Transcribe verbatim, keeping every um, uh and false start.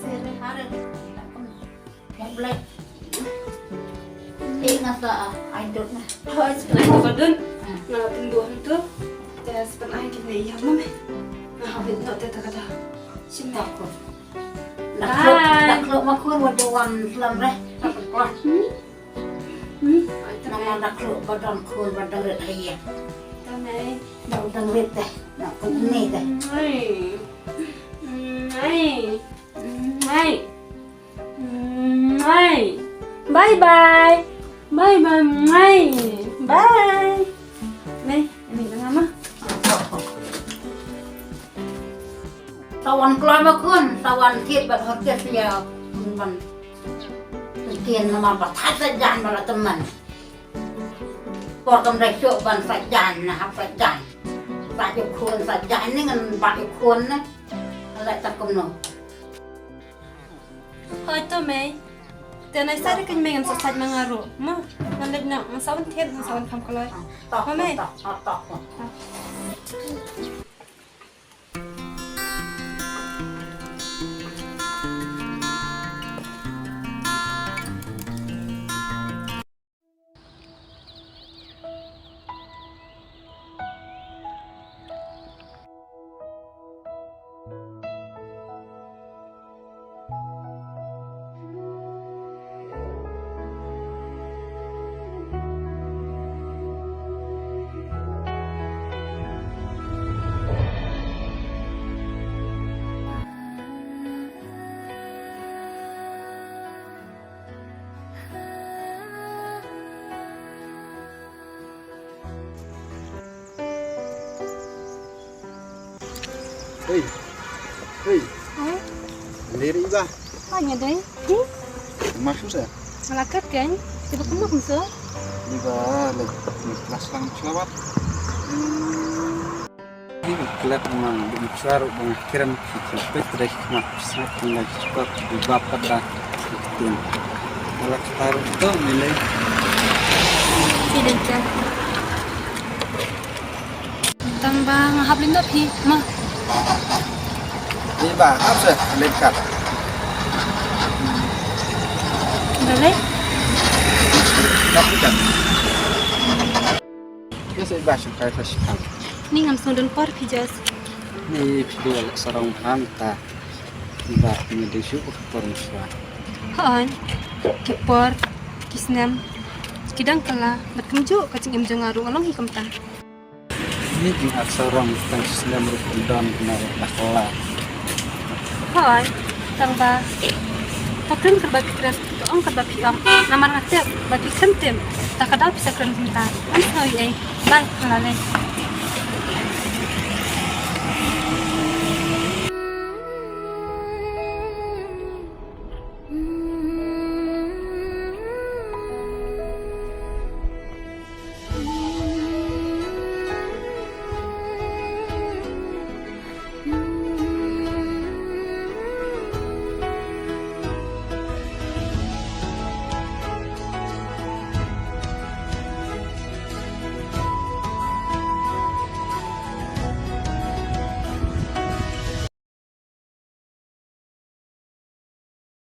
Sir. Hare. Mo blai. Eh, nga sa, ah, ai dot na. Hoi, sa na ko dun. Hmm. Nga la pynduh tu. Te sa pyn-ai kine ïa mame. Nga hap bit noh te ta ka da. Shim na ko. Dak lo, dak lo ma khun wa do wan slam re. Hmm? Hmm? Namar dak lo ba don khun ba dang rit ha ïing. Tang ai. Ba dang rit te. Na ko ni te. Ai. Ai. Ai. Ai. Bye bye. Bye bye. Ai. Bye. Ni, ni tengah mah. Tawan keluar ma khun, tawan thied bad hot gas ïa ban. Kien namar ba thait sa jan ba la tymmen. Por kam da shuh ban sa jan na hap sa jan. Sa ju khun sa jan ni ngan ba ju khun na. Ala ta kumno. Hoi to mei. Te nai sa de kan mei ngan sa sa ma nga ruh. Ma, ngan leit na ngan sa wan thied ngan sa wan kham kloi. To, ma mei. To, to, to. Hei. Hei. Hei. Leri ba. Apa nya dai? Hmm? Masuk sa. Malakat kan? Coba kamu kumso. Ni ba le. Kelas lang selawat. Hmm. Ni kelak mang di muchar bang kiram ki ki pek dai ki mak sat ngai cepat di bapa dah. Tin. Ala ktar to mile. Tidak. Tang ba nga hap lindop hi ma. Ni ba hap sa lindop. Dale. Hap kan. Biasa ba sing kai sa sing. Ni ngam song don por phi jas. Ni phi dei lek sarong hang ta. Ni ba ni dei shu por ni swa. Hon. Ki por ki snem. Ki dang kala bat kumju ka jingim jong nga ruh nga long hi kumta. Ni jingak sarong tang snem ruh kum don kena ruh dah kala. Hoi, tang ba. Ta kren kyrba phi kren, ta ong kyrba phi ong. Namar nga tip ba phi kren tim. Ta ka dei phi sa kren kumta. Ngan sngew ei ei. Bye, nga la leit.